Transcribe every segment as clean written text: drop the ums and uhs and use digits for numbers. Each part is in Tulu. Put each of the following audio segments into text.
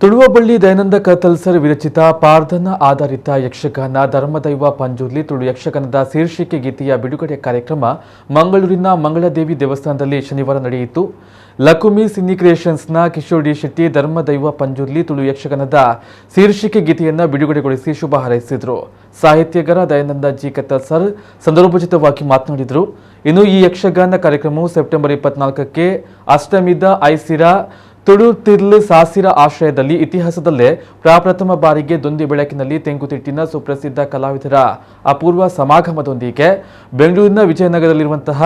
ತುಳುವಬಳ್ಳಿ ದಯಾನಂದ ಕತಲ್ಸರ್ ವಿರಚಿತ ಪಾರ್ಧನ ಆಧಾರಿತ ಯಕ್ಷಗಾನ ಧರ್ಮದೈವ ಪಂಜುರ್ಲಿ ತುಳು ಯಕ್ಷಗಾನದ ಶೀರ್ಷಿಕೆ ಗೀತೆಯ ಬಿಡುಗಡೆ ಕಾರ್ಯಕ್ರಮ ಮಂಗಳೂರಿನ ಮಂಗಳದೇವಿ ದೇವಸ್ಥಾನದಲ್ಲಿ ಶನಿವಾರ ನಡೆಯಿತು. ಲಕುಮಿ ಸಿನಿ ಕ್ರಿಯೇಷನ್ಸ್ನ ಕಿಶೋರ್ ಡಿ ಶೆಟ್ಟಿ ಧರ್ಮದೈವ ಪಂಜುರ್ಲಿ ತುಳು ಯಕ್ಷಗಾನದ ಶೀರ್ಷಿಕೆ ಗೀತೆಯನ್ನು ಬಿಡುಗಡೆಗೊಳಿಸಿ ಶುಭ ಹಾರೈಸಿದರು. ಸಾಹಿತ್ಯಗಾರ ದಯಾನಂದ ಜಿ ಕತ್ತಲ್ಸರ್ ಸಂದರ್ಭೋಚಿತವಾಗಿ ಮಾತನಾಡಿದರು. ಇನ್ನು ಈ ಯಕ್ಷಗಾನ ಕಾರ್ಯಕ್ರಮವು ಸೆಪ್ಟೆಂಬರ್ 24ಕ್ಕೆ ಅಷ್ಟಮಿದ ಐಸಿರ ತುಳು ತಿರ್ಲು ಸಾಸಿರ ಆಶ್ರಯದಲ್ಲಿ ಇತಿಹಾಸದಲ್ಲೇ ಪ್ರಪ್ರಥಮ ಬಾರಿಗೆ ದೊಂದಿ ಬೆಳಕಿನಲ್ಲಿ ತೆಂಕುತಿಟ್ಟಿನ ಸುಪ್ರಸಿದ್ಧ ಕಲಾವಿದರ ಅಪೂರ್ವ ಸಮಾಗಮದೊಂದಿಗೆ ಬೆಂಗಳೂರಿನ ವಿಜಯನಗರದಲ್ಲಿರುವಂತಹ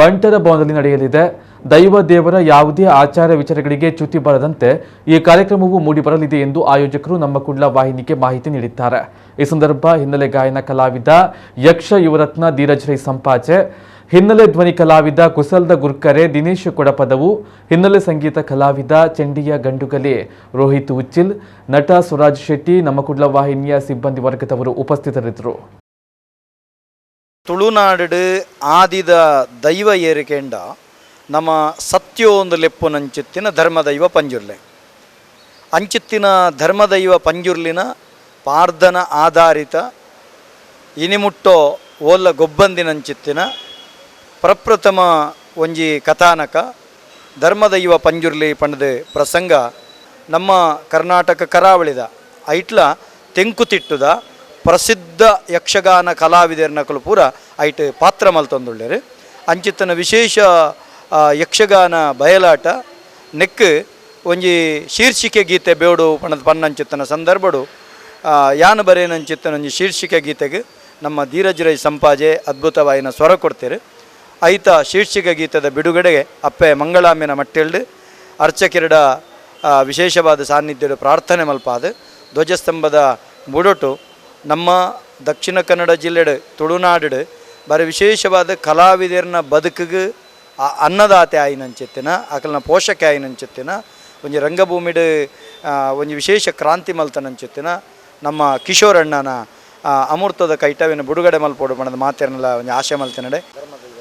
ಬಂಟರ ಭವನದಲ್ಲಿ ನಡೆಯಲಿದೆ. ದೈವ ದೇವರ ಯಾವುದೇ ಆಚಾರ ವಿಚಾರಗಳಿಗೆ ಚ್ಯುತಿ ಬಾರದಂತೆ ಈ ಕಾರ್ಯಕ್ರಮವು ಮೂಡಿಬರಲಿದೆ ಎಂದು ಆಯೋಜಕರು ನಮ್ಮ ಕುಡ್ಲ ವಾಹಿನಿಗೆ ಮಾಹಿತಿ ನೀಡಿದ್ದಾರೆ. ಈ ಸಂದರ್ಭ ಹಿನ್ನೆಲೆ ಗಾಯನ ಕಲಾವಿದ ಯಕ್ಷ ಯುವರತ್ನ ಧೀರಜ್ ರೈ ಸಂಪಾಜೆ, ಹಿನ್ನೆಲೆ ಧ್ವನಿ ಕಲಾವಿದ ಕುಸಲ್ದ ಗುರ್ಕರೆ ದಿನೇಶ್ ಕೊಡಪದವು, ಹಿನ್ನೆಲೆ ಸಂಗೀತ ಕಲಾವಿದ ಚಂಡಿಯ ಗಂಡುಗಲೆ ರೋಹಿತ್ ಉಚ್ಚಿಲ್, ನಟ ಸುರಾಜ್ ಶೆಟ್ಟಿ, ನಮ್ಮ ಕುಡ್ಲ ವಾಹಿನಿಯ ಸಿಬ್ಬಂದಿ ವರ್ಗದವರು ಉಪಸ್ಥಿತರಿದ್ದರು. ತುಳುನಾಡು ಆದಿದ ದೈವ ಏರಿಕೆಂಡ ನಮ್ಮ ಸತ್ಯೋ ಒಂದು ಲೆಪ್ಪುನಂಚಿತ್ತಿನ ಧರ್ಮದೈವ ಪಂಜುರ್ಲೆ. ಅಂಚಿತ್ತಿನ ಧರ್ಮದೈವ ಪಂಜುರ್ಲಿನ ಪಾರ್ಧನ ಆಧಾರಿತ ಇನಿಮುಟ್ಟೋ ಓಲ್ಲ ಗೊಬ್ಬಂದಿನಂಚಿತ್ತಿನ ಪ್ರಪ್ರಥಮ ಒಂಜಿ ಕಥಾನಕ ಧರ್ಮದೈವ ಪಂಜುರ್ಲಿ ಪಂಡದ ಪ್ರಸಂಗ ನಮ್ಮ ಕರ್ನಾಟಕ ಕರಾವಳಿದ ಐಟ್ಲ ತೆಂಕುತಿಟ್ಟುದ ಪ್ರಸಿದ್ಧ ಯಕ್ಷಗಾನ ಕಲಾವಿದರ್ನಕಲು ಪೂರ ಐಟ್ ಪಾತ್ರ ಮಲ್ತೊಂದುಳ್ಳೇರು. ಅಂಚಿತ್ತನ ವಿಶೇಷ ಯಕ್ಷಗಾನ ಬಯಲಾಟ ನೆಕ್ ಒಂಜಿ ಶೀರ್ಷಿಕೆ ಗೀತೆ ಬೇಡು ಪಣದ ಪನ್ನಂಚಿತ್ತನ ಸಂದರ್ಭಡು ಯಾನು ಬರೇನಂಚಿತ್ತನ ಒಂಜಿ ಶೀರ್ಷಿಕೆ ಗೀತೆಗೆ ನಮ್ಮ ಧೀರಜ್ ರೈ ಸಂಪಾಜೆ ಅದ್ಭುತವಾಯಿನ ಸ್ವರ ಕೊಡ್ತೀರಿ. ಐತ ಶೀರ್ಷಿಕೆ ಗೀತದ ಬಿಡುಗಡೆಗೆ ಅಪ್ಪೆ ಮಂಗಳಾಂಬಿನ ಮಟ್ಟೆಲ್ಡು ಅರ್ಚಕಿರಡ ವಿಶೇಷವಾದ ಸಾನ್ನಿಧ್ಯದ ಪ್ರಾರ್ಥನೆ ಮಲ್ಪಾದ ಧ್ವಜಸ್ತಂಭದ ಬುಡೊಟು ನಮ್ಮ ದಕ್ಷಿಣ ಕನ್ನಡ ಜಿಲ್ಲೆಡು ತುಳುನಾಡು ಬಾರಿ ವಿಶೇಷವಾದ ಕಲಾವಿದರ್ನ ಬದುಕಿಗೆ ಅನ್ನದಾತೆ ಆಯಿನಂಚಿತ್ತಿನ ಅಕಲ್ನ ಪೋಷಕ ಆಯಿನಂಚಿತ್ತಿನ ಒಂಜಿ ರಂಗಭೂಮಿಡು ಒಂಜಿ ವಿಶೇಷ ಕ್ರಾಂತಿ ಮಲ್ತನಂಚಿತ್ತಿನ ನಮ್ಮ ಕಿಶೋರಣ್ಣನ ಅಮೃತದ ಕೈಟವಿನ ಬಿಡುಗಡೆ ಮಲ್ಪೋಡು ಪಣದ ಮಾತೆರ್ನಲ ಒಂಜಿ ಆಶೆ ಮಲ್ತಿನಡೆ.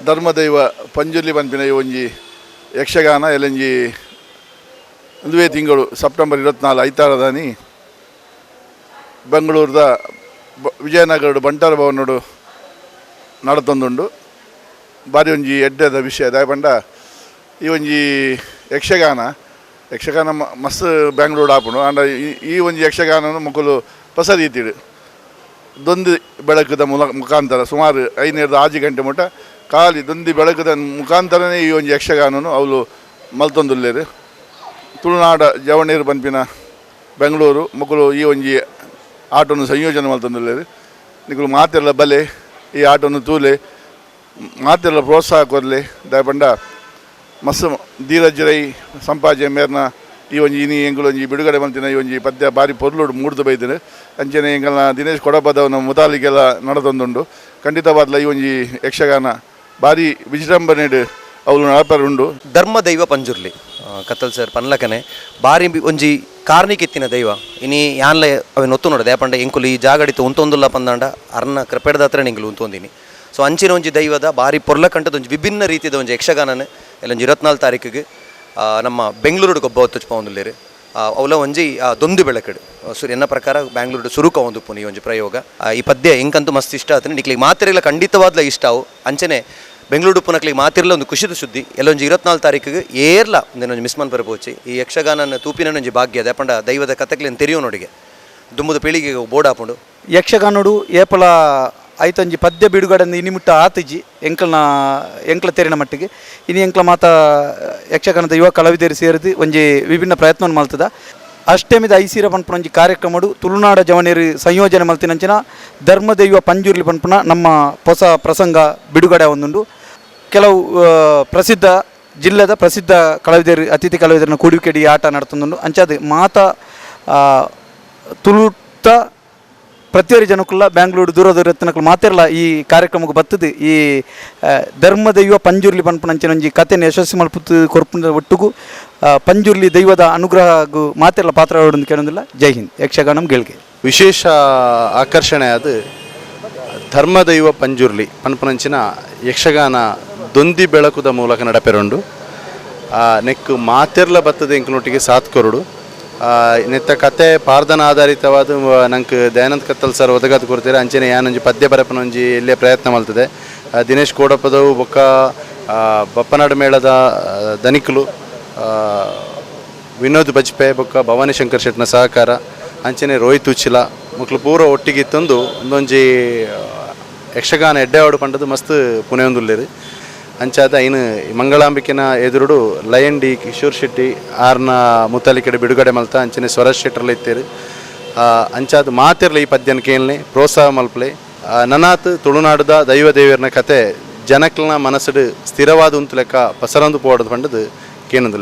ಧರ್ಮದೈವ ಪಂಜುರ್ಲಿ ಪನ್ಪಿನ ಒಂಜಿ ಯಕ್ಷಗಾನ ಎಲ್ಲಂಜಿ ಒಂದುವೇ ತಿಂಗಳು ಸೆಪ್ಟೆಂಬರ್ 24 ಐತಾರದಾನಿ ಬೆಂಗಳೂರದ ವಿಜಯನಗರಡು ಬಂಟರ ಭವನಡು ನಡತೊಂದುಂಡು. ಬಾರಿ ಒಂಜಿ ಎಡ್ಡೆದ ವಿಷಯ ದಾಯ ಪಂಡ ಈ ಒಂಜಿ ಯಕ್ಷಗಾನ ಯಕ್ಷಗಾನ ಮಸ್ತ್ ಬ್ಯಾಂಗ್ಳೂರು ಆಪುಂಡು. ಆಂಡ ಈ ಒಂಜಿ ಯಕ್ಷಗಾನನು ಮೊಕುಲು ಹೊಸ ರೀತಿಡು ದೊಂದು ಬೆಳಕದ ಮುಖಾಂತರ ಸುಮಾರು 5ರಿಂದ 6 ಗಂಟೆ ಮುಟ ಖಾಲಿ ದೊಂದಿ ಬೆಳಕದ ಮುಖಾಂತರನೇ ಈ ಒಂಜಿ ಯಕ್ಷಗಾನನು ಅವಳು ಮಲ್ತೊಂದುಲ್ಲೇರು. ತುಳುನಾಡ ಜವಣೀರು ಪನ್ಪಿನ ಬೆಂಗಳೂರು ಮೊಕುಲು ಈ ಒಂಜಿ ಆಟವನ್ನು ಸಂಯೋಜನೆ ಮಲ್ತೊಂದುಲ್ಲೇರು. ನಿಕುಲು ಮಾತೆಲ್ಲ ಬಲೆ ಈ ಆಟವನ್ನು ತೂಲೆ ಮಾತೆಲ್ಲ ಪ್ರೋತ್ಸಾಹ ಕೊರ್ಲೆ. ದಾಯಪಂಡ ಮಸ್ತ್ ಧೀರಜ್ ರೈ ಸಂಪಾಜೆ ಮೇರ್ನ ಈ ಒಂಜಿ ಇನಿ ಎಂಕುಲು ಒಂಜಿ ಬಿಡುಗಡೆ ಮಲ್ತಿನ ಈ ಒಂಜಿ ಪದ್ಯ ಬಾರಿ ಪೊರ್ಲುಡು ಮೂಡ್ದು ಬೈದಿನಿ. ಅಂಚನೆ ಎಂಕಲ್ನ ದಿನೇಶ್ ಕೊಡಪದವನ ಮುತಾಲಿಕೆಲ್ಲ ನಡತೊಂದುಂಡು. ಖಂಡಿತವಾದ್ಲ ಈ ಒಂಜಿ ಯಕ್ಷಗಾನ ಬಾರಿ ವಿಜೃಂಭಣೆಡ್ ಅವುಲು ನಡಪರೆ ಉಂಡು. ಧರ್ಮದೈವ ಪಂಜುರ್ಲಿ ಕತ್ತಲ್ ಸರ್ ಪನ್ಲಕನೆ ಬಾರಿ ಒಂಜಿ ಕಾರ್ನಿಕ್ ಇತ್ತಿನ ದೈವ ಇನಿ ಯಾನ್ಲ ಅವೆನ್ ಒತ್ತು ನೋಡದೆ ಪಂಡ ಎಂಕುಲು ಈ ಜಾಗಡಿತು ಉಂತೊಂದುಲ್ಲ ಪಂದಾಂಡ ಅರ್ನ ಕೃಪೆಡ್ದ ಹತ್ರ ಎಂಕುಲು ಉಂತೊಂದಿನಿ. ಸೊ ಅಂಚಿನ ಒಂಜಿ ದೈವದ ಬಾರಿ ಪೊರ್ಲ ಕಂಠದ ಒಂಜಿ ವಿಭಿನ್ನ ರೀತಿದ ಒಂಜಿ ಯಕ್ಷಗಾನನ ಎಲ್ಲೊಂಜಿ 24 ತಾರೀಕಿಗೆ ನಮ್ಮ ಬೆಂಗಳೂರು ಗೊಬ್ಬ ಹೊತ್ತುಚ್ಪೊಂದುಲ್ಲೆರ್. ಅವಲ ಒಂಜಿ ದೊಂದು ಬೆಳಕಡು ಎನ್ನ ಪ್ರಕಾರ ಬ್ಯಾಂಗ್ಳೂರು ಸುರುಕ ಒಂದು ಪುನಿ ಒಂಜಿ ಪ್ರಯೋಗ. ಈ ಪದ್ಯ ಎಂಕಂತೂ ಮಸ್ತ್ ಇಷ್ಟ ಆತನೆ. ನಿಕ್ಲಿಗೆ ಮಾತೆರೆಗ್ಲ ಖಂಡಿತವಾದ್ಲ ಇಷ್ಟ ಅವು. ಅಂಚನೆ ಬೆಂಗಳೂರು ಪುನಕ್ಲಿಗೆ ಮಾತಿರ್ಲ ಒಂದು ಖುಷಿದ ಸುದ್ದಿ ಎಲ್ಲೊಂಜಿ 24 ತಾರೀಕಿಗೆ ಏರ್ಲ ಒಂಜಿ ಮಿಸ್ ಮನ್ಪರೆ ಪೋಚಿ ಈ ಯಕ್ಷಗಾನನ ತೂಪಿನ ಒಂಜಿ ಭಾಗ್ಯ ಅದ ಪಂಡ ದೈವದ ಕಥೆಕ್ಲೆನ್ ತೆರಿಯೋ ನೋಡಿಗೆ ದುಂಬುದ ಪೀಳಿಗೆಗೆ ಬೋರ್ಡ್ ಆಪುಂಡು. ಯಕ್ಷಗಾನೋಡು ಏಪಲ ಐತೊಂಜಿ ಪದ್ಯ ಬಿಡುಗಡೆ ಇನಿಮುಟ್ಟ ಆತಿಜಿ ಎಂಕಲ್ನ ಎಂಕ್ಲ ತೆರಿನ ಮಟ್ಟಿಗೆ. ಇನಿ ಎಂಕ್ಲ ಮಾತ ಯಕ್ಷಗಾನದ ಯುವ ಕಲಾವಿದರು ಸೇರಿದು ಒಂಜಿ ವಿಭಿನ್ನ ಪ್ರಯತ್ನವನ್ನು ಮಲ್ತದ. ಅಷ್ಟಮಿದ ಐಸಿರ ಪನ್ಪುನ ಒಂಜಿ ಕಾರ್ಯಕ್ರಮಡು ತುಳುನಾಡ ಜವನೇರು ಸಂಯೋಜನೆ ಮಲ್ತಿನಂಚಿನ ಧರ್ಮದೈವ ಪಂಜುರ್ಲಿ ಪನ್ಪುನ ನಮ್ಮ ಹೊಸ ಪ್ರಸಂಗ ಬಿಡುಗಡೆ ಒಂದುಂಡು. ಕೆಲವು ಪ್ರಸಿದ್ಧ ಜಿಲ್ಲೆದ ಪ್ರಸಿದ್ಧ ಕಲಾವಿದರು ಅತಿಥಿ ಕಲಾವಿದರನ್ನ ಕೂಡುವಿಕೆಡಿ ಆಟ ನಡತೊಂದುಂಡು. ಅಂಚಾದ್ ಮಾತ ತುಳುತ ಪ್ರತಿಯೊರಿ ಜನಕ್ಕುಲ್ಲ ಬ್ಯಾಂಗ್ಳೂರು ದೂರ ದೂರ ಇತ್ತಿನಕುಲು ಮಾತೆರ್ಲ ಈ ಕಾರ್ಯಕ್ರಮಕ್ಕೆ ಬತ್ತದು ಈ ಧರ್ಮದೈವ ಪಂಜುರ್ಲಿ ಪನ್ಪುನಂಚಿನ ಒಂಜಿ ಕಥೆನ್ ಯಶಸ್ವಿ ಮಲ್ಪುತ್ತು ಕೊರ್ಪುನ ಒಟ್ಟುಗು ಪಂಜುರ್ಲಿ ದೈವದ ಅನುಗ್ರಹ ಮಾತೆರ್ಲ ಪಾತ್ರ ಕೇಳೋದಿಲ್ಲ. ಜೈ ಹಿಂದ್. ಯಕ್ಷಗಾನಂ ಗೆಲ್ಗೆ. ವಿಶೇಷ ಆಕರ್ಷಣೆ ಅದು ಧರ್ಮದೈವ ಪಂಜುರ್ಲಿ ಪನ್ಪುನಂಚಿನ ಯಕ್ಷಗಾನ ದೊಂದಿ ಬೆಳಕುದ ಮೂಲಕ ನಡಪೆರುಂಡು. ನೆಕ್ಕು ಮಾತೆರ್ಲ ಬತ್ತದ ಎಂಕುಲೊಟ್ಟಿಗೆ ಸಾತ್ ಕೊರಡು. ನೆತ್ತ ಕತೆ ಪಾರ್ದನ ಆಧಾರಿತವಾದ ನಂಕ್ ದಯಾನಂದ್ ಕತ್ತಲ್ ಸರ್ ಒದಗಾದ್ ಕೊರ್ತೀರ. ಅಂಚನೆ ಯಾನೊಂಜಿ ಪದ್ಯ ಬರಪನ ಒಂಜಿ ಎಲ್ಯ ಪ್ರಯತ್ನ ಮಲ್ತದೆ. ದಿನೇಶ್ ಕೋಡಪ್ಪದವು ಬೊಕ್ಕ ಬಪ್ಪನಾಡು ಮೇಳದ ದನಿಕುಲು ವಿನೋದ್ ಬಜ್ಪೆ ಬೊಕ್ಕ ಭವಾನಿ ಶಂಕರ್ ಶೆಟ್ನ ಸಹಕಾರ, ಅಂಚನೆ ರೋಹಿತ್ ಉಚ್ಚಿಲ ಮೊಕ್ಲು ಪೂರ ಒಟ್ಟಿಗೆ ಇತ್ತೊಂದು ಒಂದೊಂಜಿ ಯಕ್ಷಗಾನ ಎಡ್ಡೆವಾಡು ಪಂಡದು ಮಸ್ತ್ ಪುನೆಯೊಂದುಲ್ಲೆರ್. ಅಂಚಾದ ಐನು ಮಂಗಳಾಂಬಿಕೆನ ಎದುರುಡು ಲಯನ್ ಡಿ ಕಿಶೋರ್ ಶೆಟ್ಟಿ ಆರ್ನ ಮುತಾಲಿಕೆಡ್ ಬಿಡುಗಡೆ ಮಲ್ತ. ಅಂಚನೆ ಸ್ವರಾಜ್ ಶೆಟ್ಟರ್ಲ ಇತ್ತೆರ್. ಅಂಚಾದ್ ಮಾತೆರ್ಲ ಈ ಪದ್ಯನ ಕೇನ್ಲೆ, ಪ್ರೋತ್ಸಾಹ ಮಲ್ಪಲೆ. ನನಾತ್ ತುಳುನಾಡುದ ದೈವ ದೇವೆರ್ನ ಕತೆ ಜನಕ್ಲೆನ ಮನಸ್ಸುಡು ಸ್ಥಿರವಾದ ಉಂತುಲೆಕ್ಕ ಪಸರೊಂದು ಪೋವೊಡು ಪಂಡುದು ಕೇನೊಂದುಲ್ಲೆ.